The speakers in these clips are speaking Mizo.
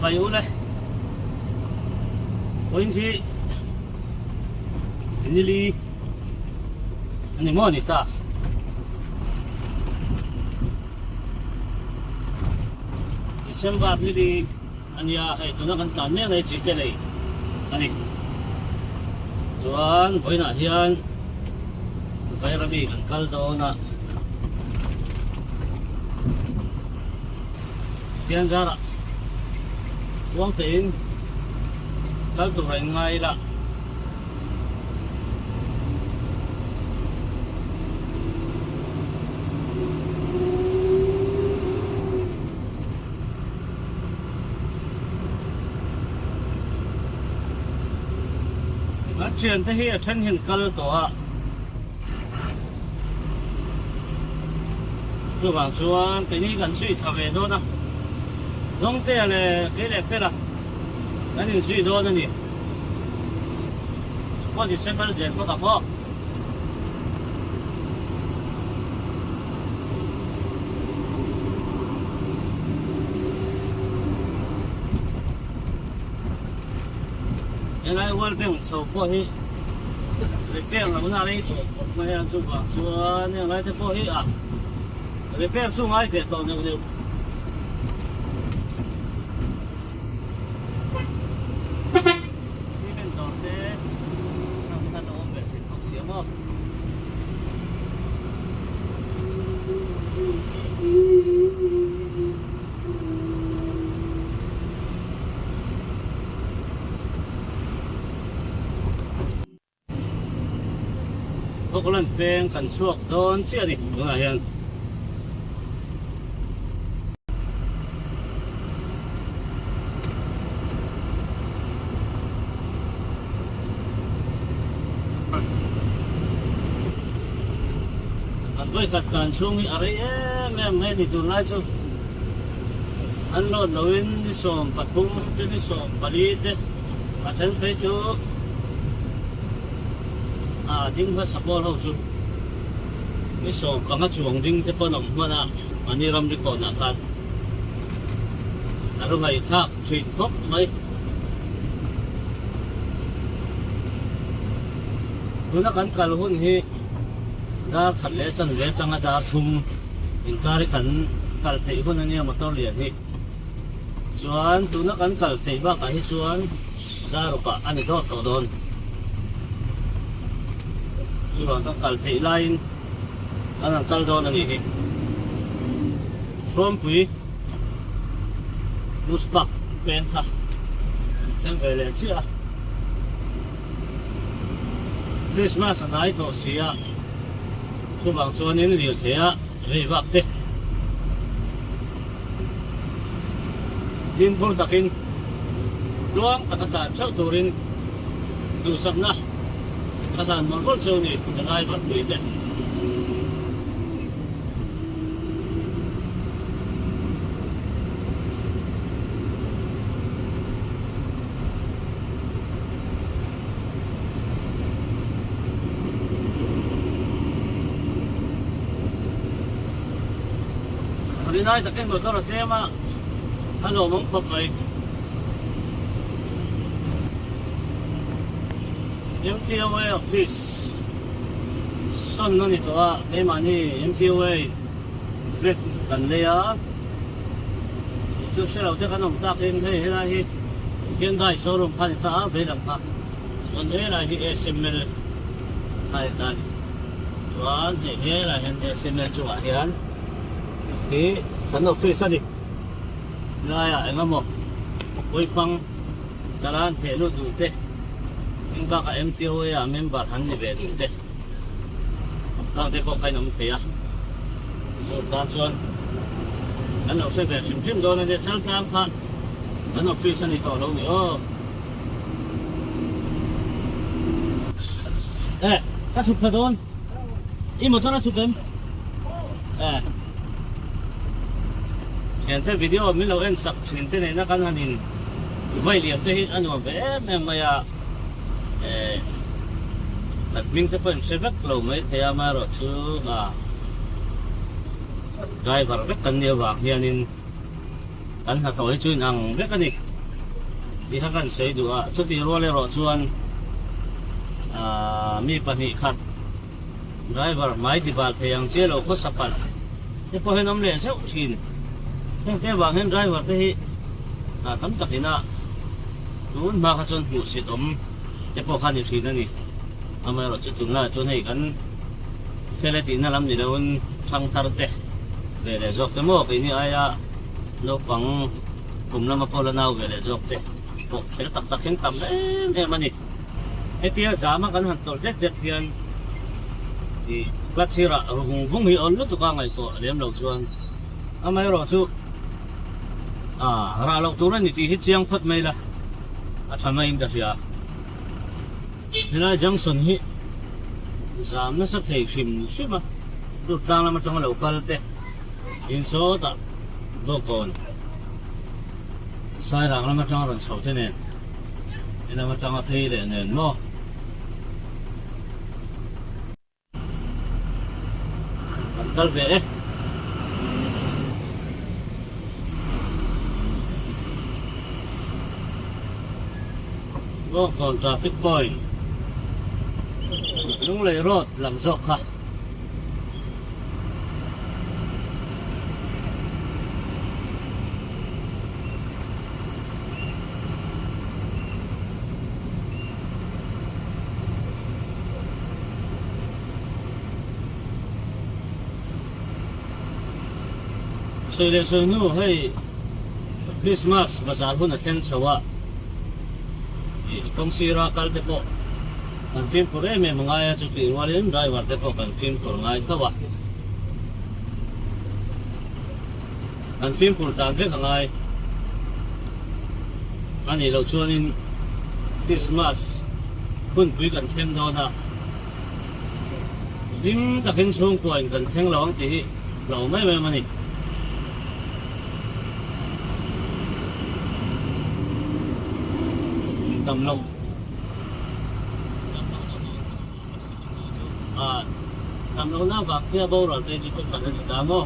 Chibai ule. Vawiin hi nili a ni maw ni ta. December nili a nia hei tuna kan tlan mek mai chi te nei a ni. Chuan vawiinah hian Vairami kan kal dawn a. Pian zarah uang tein kal tur a inngai ila. Kan thiante hi a then hian kal tawh a. Chuvang chuan keini kan zui tha ve dawn a, Dawngtea leh kei leh Fela kan inzui dawn a ni. Pawh ni se kal zel phawt ang aw. Helai World Bank chho pawh hi repair lohna a rei tawh khawp mai a, chuvang chuan heng lai te pawh hi a repair chu ngai ve tawh neuh neuh. Cement dawr te heng te khan a awm ve thin bawk si a maw. Khawkawlan peng kan chhuak dawn chiah a ni tunah hian. Kan vawikhat tan chhung hi a rei em em mai a ni tunlai chu. An load loin ni 13 te ni 14 te a then phei chu a ding hmasa pawl ho chu ni 15 chuang ding te pawn awm hman a mahni ramri kawnah khan a lo ngaihthlak thin khawp mai. Tuna kan kal hun hi dar khat leh chanve atanga dar thum. Inkar hi kan kal theih hun a nia motor lian hi. Chuan tuna kan kal theih bakah hi chuan darukah a ni dawt tawh dawn. Chuvang kan kal theih laiin kan han kal dawn a nih hi. Hruampui bus park peng kha thleng ve leh chiah a. Christmas a hnai tawh si a. Chuvang chuanin lirtheia rei vak te fimkhur takin tluang taka tlan theuh turin duhsakna ka hlan mawlh mawlh cheu ni ka driver pui te. Rinai takin motor a tlem a, a lawmawm khawp mai. MTOA office sawn a ni tawh a, keimahni MTOA flat kan lei a. Chu hre lo te kan awm takin hei helai hi Hyundai showroom kha a ni ta a, veilam kha chuan helai hi SML kha a ni ta a ni. Chuan hei helai hian SML chungah hian hi kan office a ni. Helaiah eng emaw pawipang chalan theh lut duh te eng bakah MTOA ah member han ni ve duh te khang te pawh kha in awm thei a. Tan chuan kan lo hre ve hrim hrim dawn a nia, Chaltlang kha kan office a ni tawh lo ni aw. Eh, ka chhuk tha dawn. I motor a chhuk em? Eh. Thiante video min lo en sak thin te nena kan han in vai liam te hi a nuam ve em em mai a. Eh, kan hming te pawh in hre vek lo mai thei a, amaherawhchu ah driver vek kan nih avang hianin kan hnathawh hi chu inang vek a ni. Tih kha kan sawi duh a, chutih rual erawh chuan aah mi 2 khat driver hmai tibal thei ang chiah lo khawsa palh te pawh hian awm leh zeuh thin. Heng te vang hian driver te hi ah tam takin a tun hma kha chuan hmuhsit awm te pawh kha a ni thin a ni. Amaherawhchu tunlaiah chuan hei kan fel e tihna lam ni loin thangthar te ve leh zawk te maw keini aia naupang kum lama pawh la nau ve leh zawk te pawh fel tak tak hian tam em em a ni. Hetia zama kan han tawlh det det hian ih ka chhirah vung vung hi awl lutuk a ngaihtuah lem lo chuan amaherawhchu ah rah loh tur a ni tih hi chiang phawt mai la a tha maiin ka hria. Helai junction hi zam nasa thei hrim hrim a, Durtlang lam atanga lo kal te in sawtah Bawkawn Sairang lam atanga rawn chho te nen he lam atanga phei leh nen maw. Kan kal ve e. Bawngkawn traffic point Lunglei road lam zawk kha. Sawi leh sawi hnu hei Christmas bazar hun a thleng chho a, ih kawng sira kal te pawh kan fimkhur em em a ngai a, chutih rualin driver te pawh kan fimkhur ngai tho a, kan fimkhur tan vek a ngai a nih loh chuanin Christmas hunpui kan thleng dawn a. Hlim takin chhungkuain kan thleng lo ang tih hi hlauh mai mai a ni. Dam lo. Dam lo na vang te a boral te chu ka fan a ni ta maw?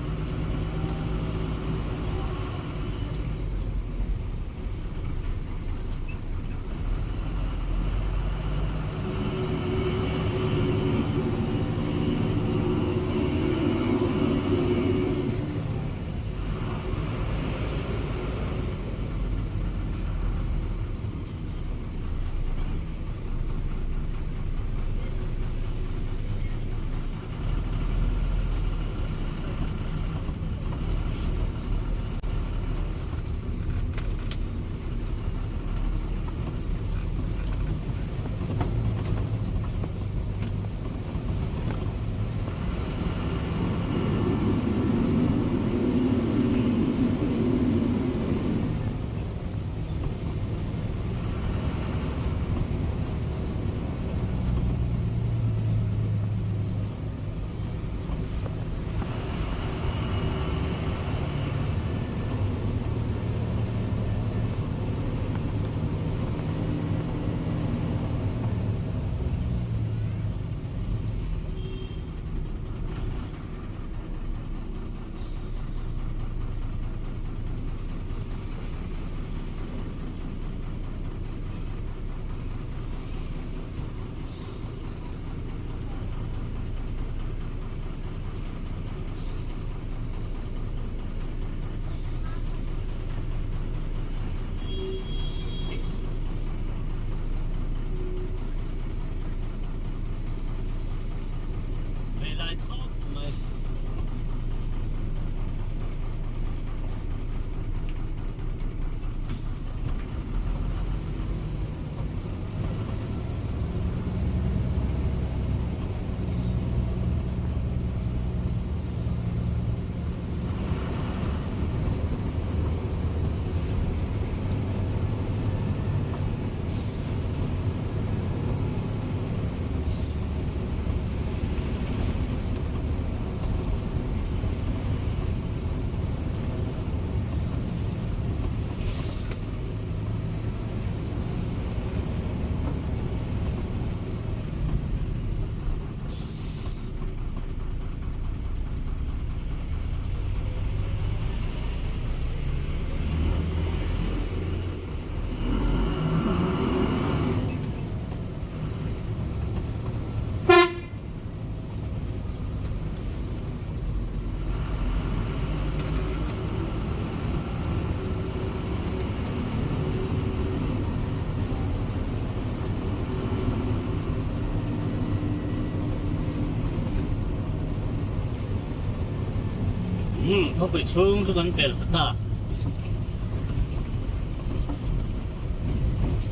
Umm khawpui chhung chu kan pel ta ta.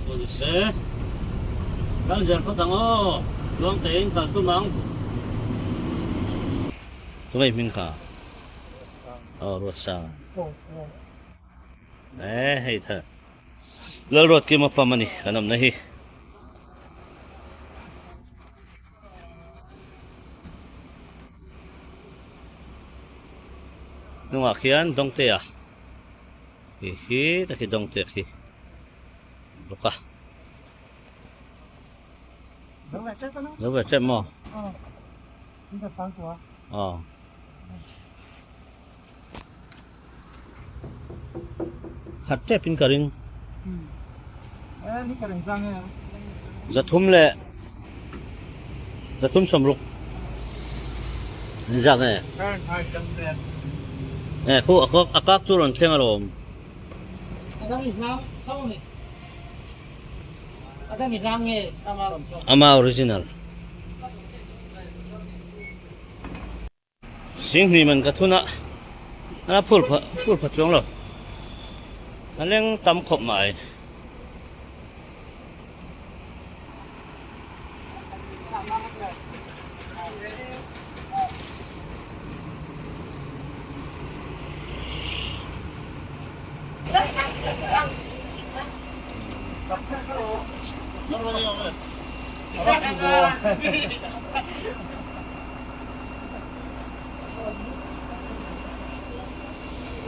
Aw ni se. Kal zel phawt ang aw. Tluang tein kal tum ang. Tunge hming kha? Aw Ruatsanga. E hei tha. Lalruatkima pam a ni kan awmna hi. Hnungah khian Dawngtea khi khi ta khi Dawngtea khi bawk a. Zo ve tep maw? Aw. Khat tep in ka ring. Zathum leh zathum sawmruk zak e. E khu a kak chu rawn thleng alawm. Ama original. Singhnih man ka thun a, a phur pha phur pha chuang lo. A leng tam khawp mai.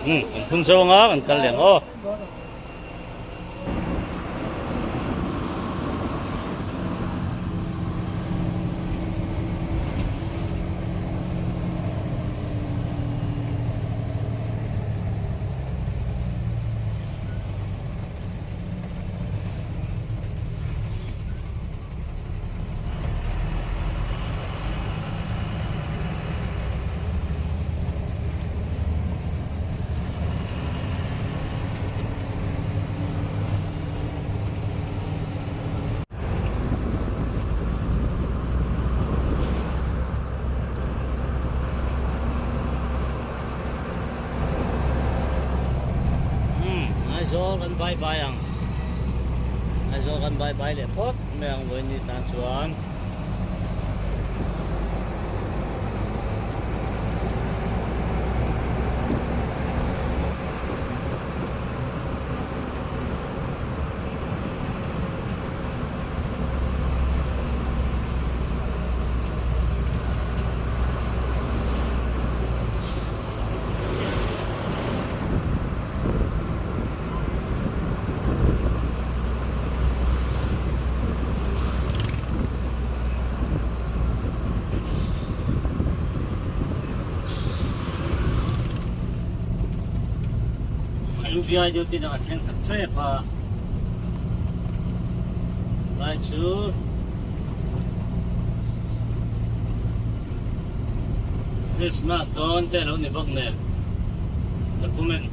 Umm kan phun zo anga kan kal leh ang aw. Aizawl kan bye bye ang. Aizawl kan bye bye leh phawt mai ang vawiin tan chuan. MVI duty dang a thleng tak tep a, lai chu Christmas dawn te a lo ni bawk nen document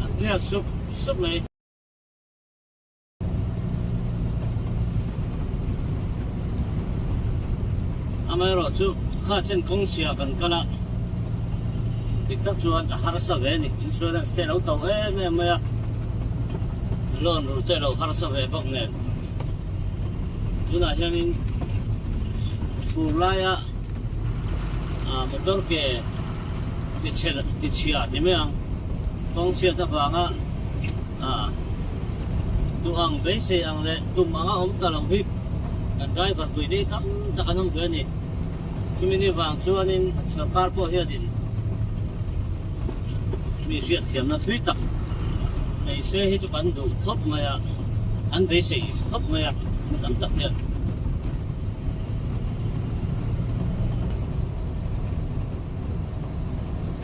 a clear sup sup mai. Amaherawh chu kha chen kawng chhia kan kal a, dik tak chuan a harsa ve a ni. Insurance te a lo to em em mai a, loan rulh te a lo harsa ve bawk nen. Tunah hianin fur laia motor ke ti chhia ti mai ang, kawng chhiat avanga Duh ang, beisei ang leh tum anga awm ta lo hi kan driver pui dei tam tak an awm ve a ni. Chumi ni vang chuanin sorkar pawh hianin mi hriatthiamna thui tak nei se hi chu kan duh khawp mai a, an beisei khawp mai a tam tak hian.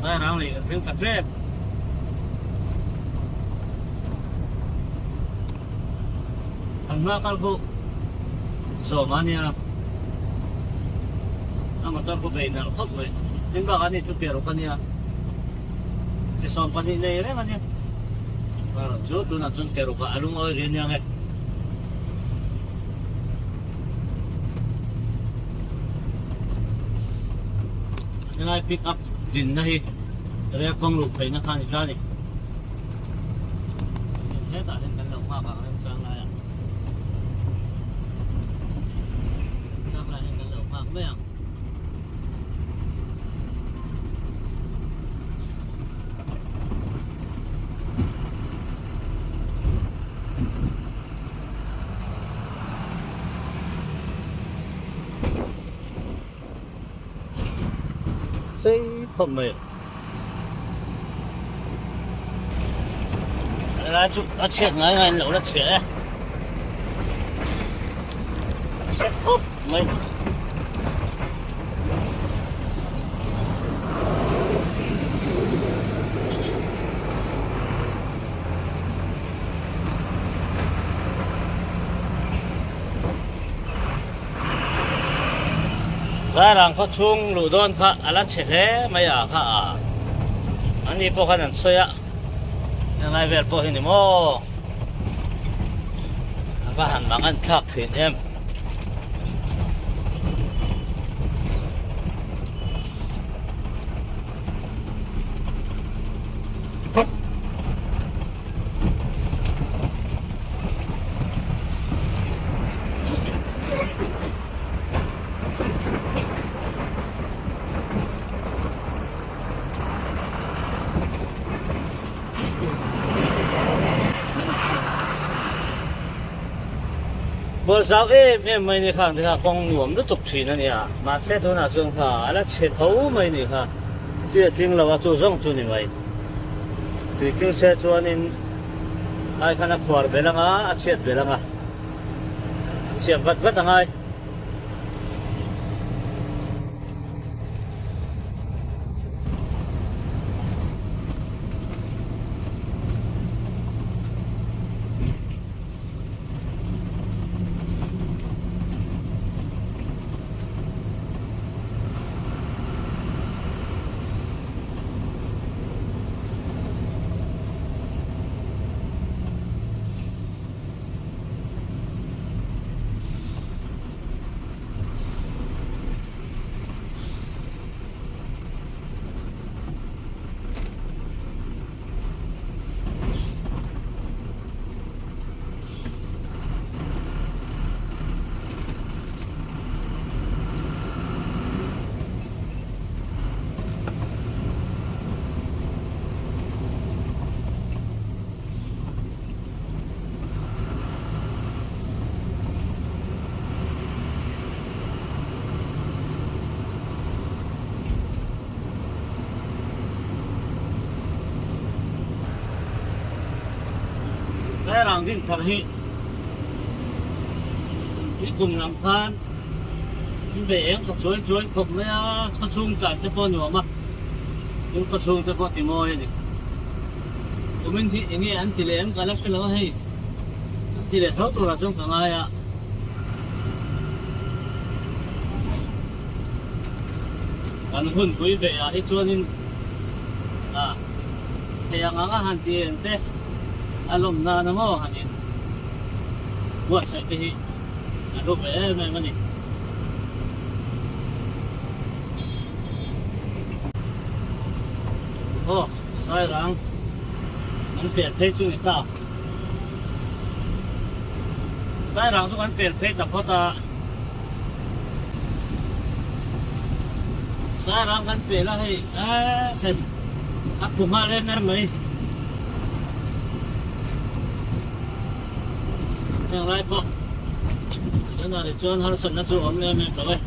Rang lei kan thleng ta ṭep. Kan hma kal pawh sawm a nia, a motor pawh bei nalh khawp mai. Tin bakah ani chu ke ruk a nia, ke 12 nei reng a nia. Chu tunah chuan ke rukah a lungawi rih a nia nge. Helai pick up dinna hi. Rel kawng luh pheihna kha a ni ta a ni. Hetah hian kan lo nghak ang remchang laiah. Remchang laiah hian kan lo nghak mai ang. Sei khawp mai. Lai chu a chhiat ngai ngai lo la chhia e. Chhiat khawp mai. Zairang khaw chhung luh dawn kha a la chhe hle mai a kha a an ni pawh khan an sawi a englai vel pawh hi ni maw a va han mang an thlak thin em. Bual zau em em mai ni kha kha kawng nuam lutuk thin a nia mahse tunah chuan kha a la chhe tho mai ni kha tui a tling lo a chu zawng chu ni mai tui tling se chuanin ai khan a khuar belh ang a a chhiat belh ang a a chhiat vat vat a ngai. Rang din thar hi hi kum lam khan in ve eng ka chuai chuai khawp mai a khaw chhung tan te pawh nuam a tin khaw chhung te pawh ti mawi a ni kumin hi eng nge an ti leh em ka la hre lo a hei an ti leh tho turah chuan ka ngai a. Kan hun pui ve ah hi chuanin ah thei ang anga han ti en te a lawm nan a maw han in buatsaih te hi a hlu ve em em a ni. Aw Sairang an pel phei chu ni ta. Sairang chu kan pel phei ta phawt a. Sairang kan pel a hei eee a khu nghal em em mai. Heng lai pawh tunah te chuan harsatna chu a awm em em lo e.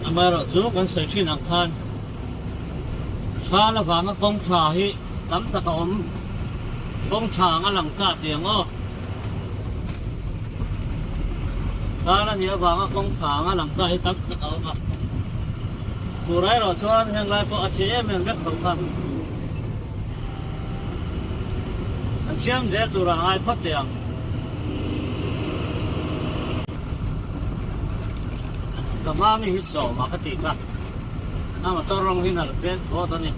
Amaherawhchu kan sawi thin ang khan thal avanga kawng tha hi tam tak a awm kawng tha anga lang ta tih ang aw. Thal a nih avanga kawng tha anga lang ta hi tam tak a awm a. Tur erawh chuan heng lai pawh a chhe em em vek tho kha. An siam zel tur a ngai phawt teh ang. Ka mami hi sawma ka tih kha a motor rawng hi nalh vel phawt a ni.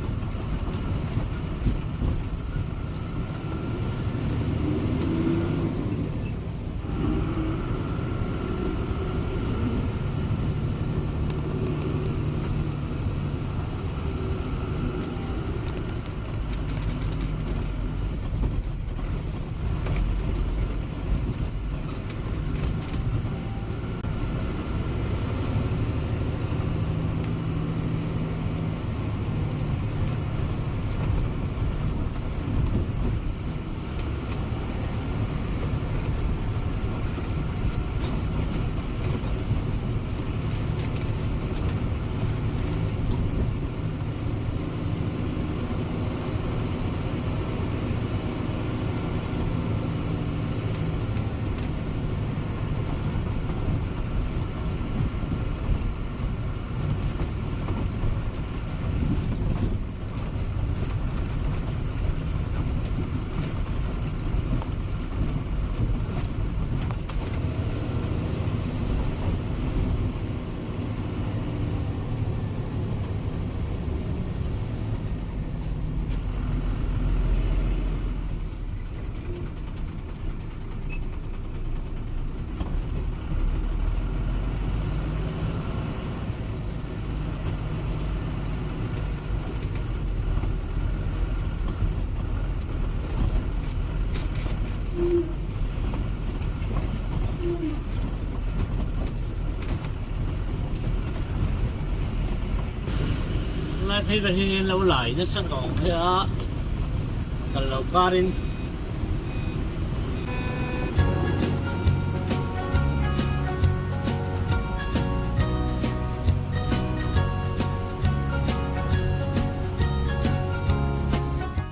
Lai phei ber hi lo lai nasa tawh ang a kal lo karin.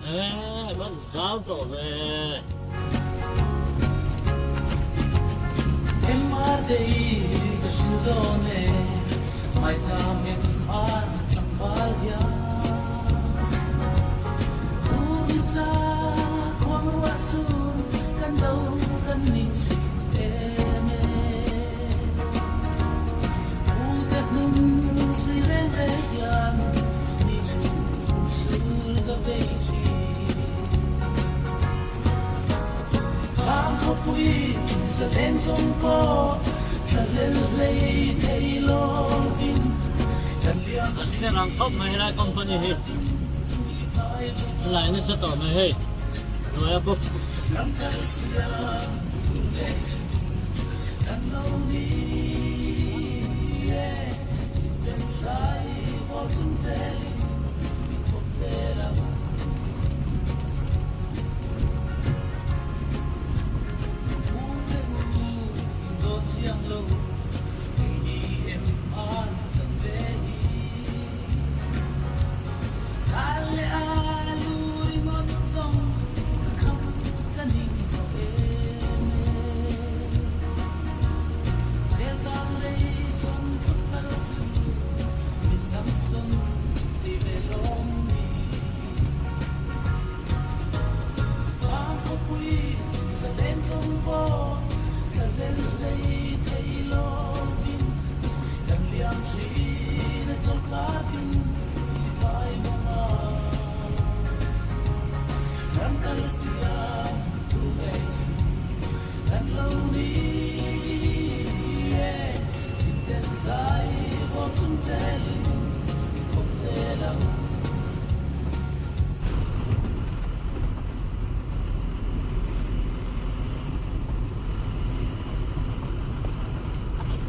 Eee van zau tawh ve. An rang khawp mai helai company hi a lai nasa tawh mai hei hnuaia bawk.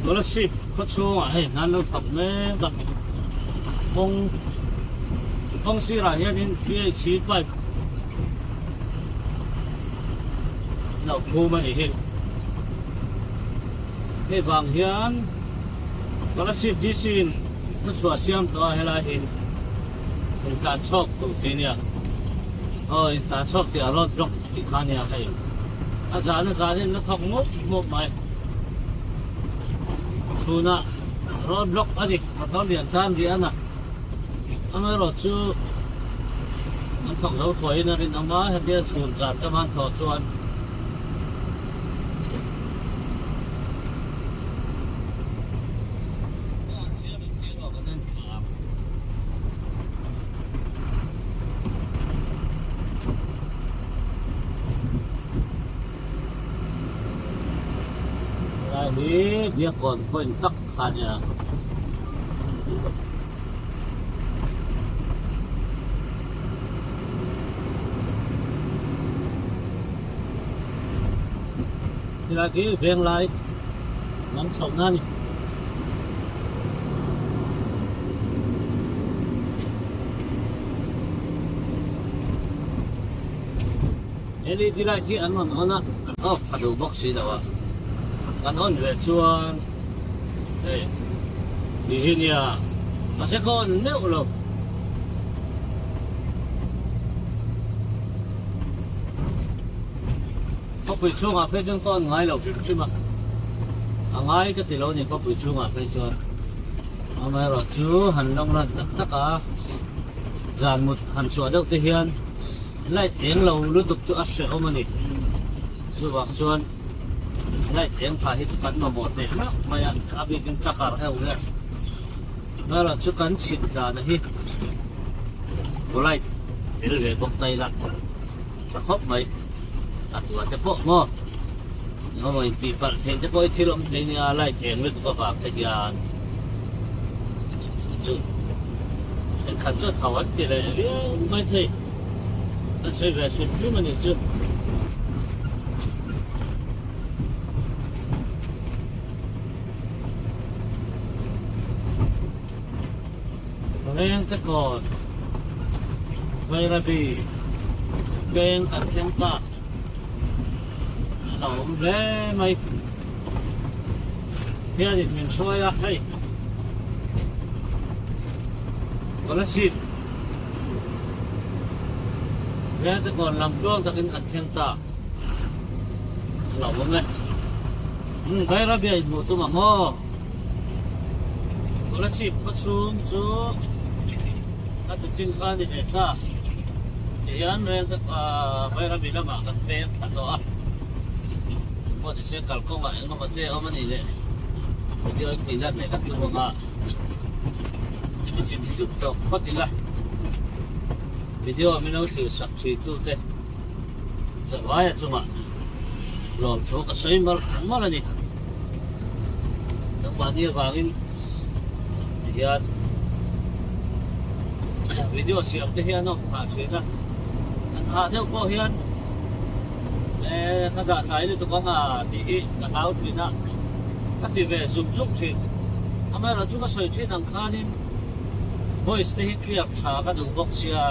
Kolasib khaw chhungah hei hna an lo thawk mek a, kawng kawng sirah hianin PHC pipe lo phum a ni hi. Hei vang hian Kolasib DC in thuchhuah siam tawh a helai hi intah chhawk tur tih a nia. Aw intah chhawk tih a road block tih kha a nia hei. A zan a zan in la thawk mup mup mai. Chhunah road block a ni motor lian tan rih a na. Amaherawh chu an thawk zo thuaiin a rinawm a, hetia chhun zan tam an thawh chuan. Hi Biakkawn point tak kha nia. Helai hi Venglai lam chhohna a ni. LED light hi an rawn on a, an off tha duh bawk si lo a, kan on ve chuan hei ti hi nia mahse ka on meuh lo. Khawpui chhungah phei chuan ka on ngai lo hrim hrim a, a ngai ka ti lo a ni khawpui chhungah phei chuan. Amaherawh chu han long run tak tak a, zan mut han chhuah deuh te hian light eng lo lutuk chu a hrehawm a ni. Chuvang chuan light eng tha hi chu kan mamawh teh meuh mai a, a bikin trucker ho hian. Amaherawh chu kan chhit dana hi light tel ve bawk ta ila. Tha khawp mai. A tua te pawh maw? Engemaw intih palh theih te pawh i thil awm thei nia, light eng lutuk avang te hian chu thenkhat chu a tho an ti leh viau mai thei. Ka sawi ve hrim hrim a nih chu. Reng te kawn Vairabi peng kan thleng ta a lo awm hle mai. Hianin min hruai a hei Kolasib Reng te kawn lam tluang takin kan thleng ta a lo awm e. Vairabi a inhmuh tum ang aw. Kolasib khaw chhung chu a tuchin kha a ni ve ta. Tihian reng Vairami lamah kan peng thla tawh a, pawh ni se kalkawngah eng emaw te a awm a nih leh video in tih lan leh ka tum ang a, hemi chin hi chu tawp phawt ila video min lo thlir sak thin tute zavaia chungah Lawmthu ka sawi mar mar a ni. Nangmahni avangin tihian video siam te hian a awm phah thin a, an hah deuh pawh hian ka dah tlai lutuk ang a tih hi ka hlau thin a, ka ti ve zuk zuk thin. Amaherawhchu ka sawi thin ang khanin voice te hi clear tha ka duh bawk sia.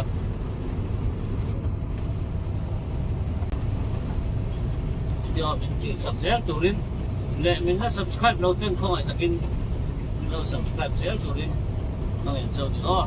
Video min tih chak zel turin leh min la subscribe lo ten khawngaih takin min lo subscribe zel turin ka ngen chauh ni aw.